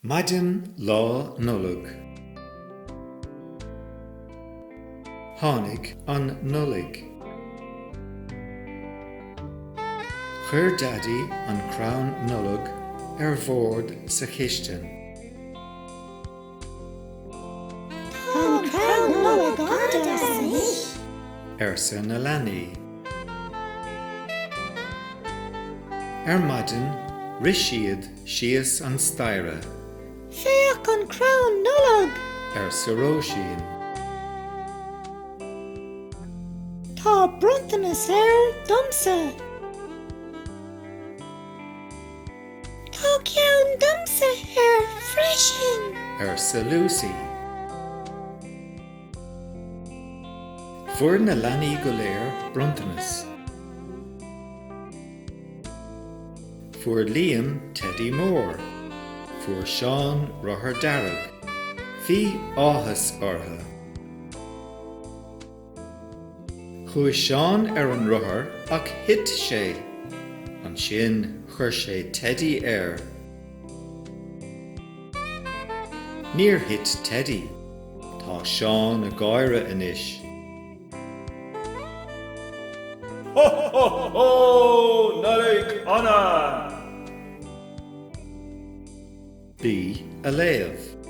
Maidin Lá Nollag. Tháinig an Nollaig. Chuir Daidí an crann Nollag ar bhord sa chistin. Tá an crann Nollag an-deas anois! arsa na leanaí. Ar maidin rith siad síos an staighre. Féach an crann Nollag! arsa Róisín. Tá bronntanas air domsa. Tá ceann domsa air freisin! arsa Lucy. Fuair na leanaí go léir bronntanas. Fuair Liam teidí mór. Fuair Seán rothar dearg. Bhí áthas orthu. Chuaigh Seán ar an rothar ach thit sé. Ansin chuir sé teidí air. Níor thit Teidí. Tá Seán ag gáire anois. Ho ho ho! Nollaig Shona! Bí a léamh.